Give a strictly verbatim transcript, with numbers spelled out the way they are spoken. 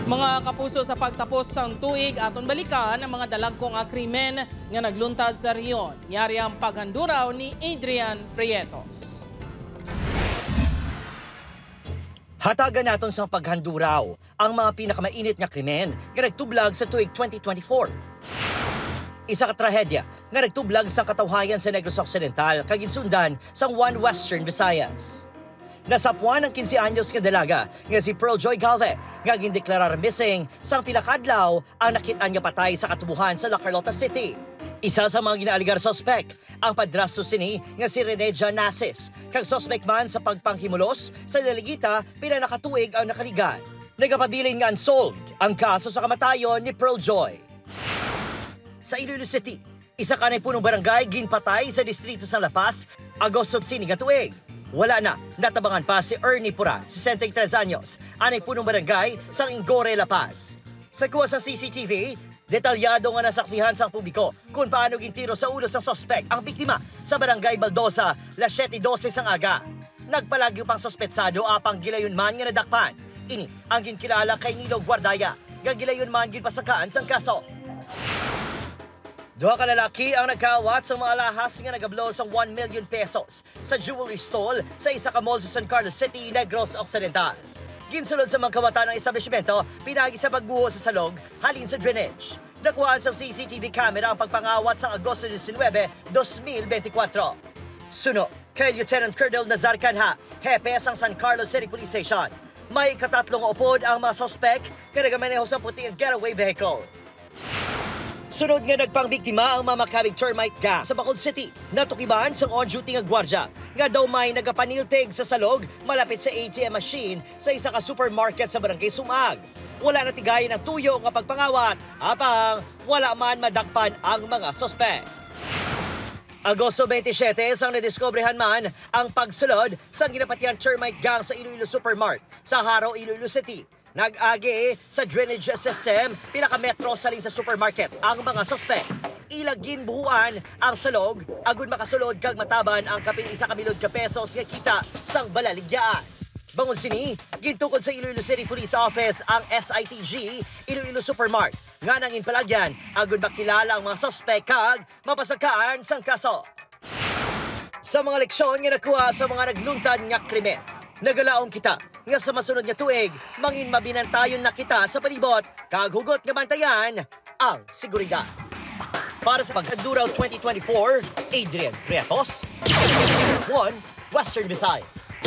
Mga kapuso, sa pagtapos sang tuig, aton balikan ang mga dalagko nga krimen nga nagluntad sa rehiyon. Yari ang paghanduraw ni Adrian Prietos. Hatagan naton sang paghanduraw ang mga pinakamainit nga krimen nga nagtublag sa tuig twenty twenty-four. Isa ka trahedya nga nagtublag sa katawhayan sa Negros Occidental kag ginsundan sang One Western Visayas. Nasapuan ang quince anyos nga dalaga nga si Pearl Joy Galve nga gindeklarar missing sang pila ka adlaw ang nakit-an nga patay sa katubohan sa La Carlota City. Isa sa mga ginaalegar suspek ang padrastro sini nga si Rene John Nasis, kag suspek man sa pagpanghimulos sa dalagita pila na ka tuig ang nakaligad. Nagapabilin nga unsolved ang kaso sa kamatayon ni Pearl Joy. Sa Iloilo City, isa ka anay punong barangay ginpatay sa distrito sa La Paz, Agosto sini nga tuig. Wala na natabangan pa si Ernie Pura, sesenta y tres anyos, anay punong barangay sang Ingore, La Paz. Sa kuha sa C C T V, detalyado nga nasaksihan sang publiko kung paano gintiro sa ulo sang suspek ang biktima sa Barangay Baldosa, las siyete dose sang aga. Nagpalagyo pang suspetsado apang gilayon man nga nadakpan. Ini ang ginkilala kay Nilo Guardaya, nga gilayon man ginpasakaan sang kaso. Duha ka lalaki ang nagkaawat sa mga alahas nga nagablo sang one million pesos sa jewelry stall sa isa ka mall sa San Carlos City, Negros Occidental. Ginsulod sa mga kawatan ang establishmento pinagi sa pagbuho sa salog halin sa drainage. Nakuhaan sa C C T V camera ang pagpangawat sang Agosto diecinuebe, dos mil benti kwatro. Suno kay Lieutenant Colonel Nazar Canha, hepe sang San Carlos City Police Station. May katatlo nga upod ang mga suspek nga nagamaneho sa puti nga getaway vehicle. Sunod nga nagpangbiktima ang mga makabig termite gang sa Bacolod City. Natukiban sang on-duty nga gwardya nga daw may nagapaniltig sa salog malapit sa A T M machine sa isa ka supermarket sa Barangay Sumag. Wala natigayon ang tuyo nga pagpangawat, apang wala man madakpan ang mga suspek. Agosto twenty-seven sang nadiskobrehan man ang pagsulod sang ginapatihan termite gang sa Iloilo Supermart sa Jaro, Iloilo City. Nag-agi sa drainage system pila ka metro sa halin sa supermarket ang mga suspek. Ila ginbuhuan ang salog agud makasulod kag mataban ang kapin isa ka milyon ka pesos nga kita sang balaligyaan. Bangod sini, gintukod sa Iloilo City Police Office ang S I T G Iloilo Supermart nga nangin palagyan agud makilala ang mga suspek kag mapasakaan sang kaso. Sa mga leksyon nga nakuha sa mga nagluntad nga krimen, nagalaom kita nga sa masunod nga tuig, mangin mabinantayon na kita sa palibot kag hugot nga bantayan ang seguridad. Para sa Pagkaduraw twenty twenty-four, Adrian Prietos, One Western Visayas.